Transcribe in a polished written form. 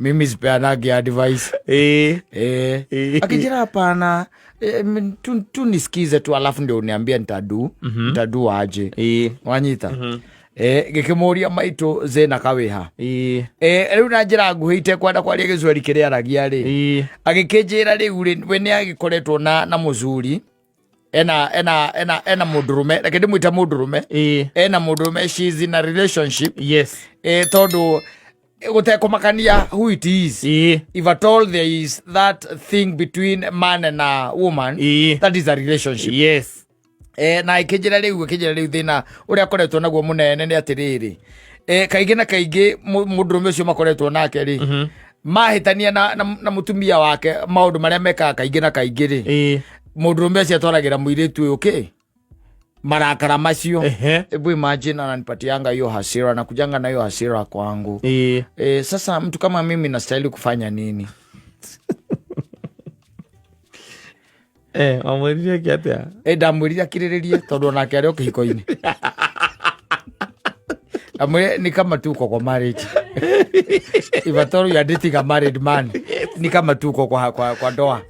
Mimi sipeanagi advice. Eh. Akijira hapana, tu nisikize tu alafu ndio uniambia nitadu nitadu aje. Wanyita. Gĩkĩmũria maitũ Zena kawĩha. Rĩu na njĩra nguhĩ itekwenda kwaria gĩcweri kĩrĩa aragia rĩ, agĩkĩnjĩra rĩu rĩ, we nĩ agĩkoretwo na mũcuri ena mũndũrũme, reke ndĩmwĩte mũndũrũme, ena mũndũrũme, she is in a relationship. Tondũ gũtekũmakania who it is, if at all there is that thing between man and a woman, that is a relationship. Na ĩkĩnjĩra rĩu thĩna ũrĩa akoretwo naguo mũnene nĩ atĩrĩrĩ, kaingĩ na kaingĩ mũndũrũme ũcio makoretwo nake rĩ, mahĩtania na mũtumia wake, maũndũ marĩa mekaga kaingĩ na kaingĩ rĩ, mũndũrũme ũcio atwaragĩra mũirĩtu ũyũ kĩ marakara macio. Hebu imagine, ananipatianga hiyo hasira, anakujanga na hiyo hasira kwangu. Sasa mtu kama mimi nastahili kufanya nini? Wamwĩrire kĩ atĩa? Ndamwĩrire akirĩrĩrie tondũ onake arĩ o kĩhiko-inĩ. Ndamwĩrire ni kama tu uko kwa marriage. If at all you are dating a married man, ni kama tu uko kwa ndoa.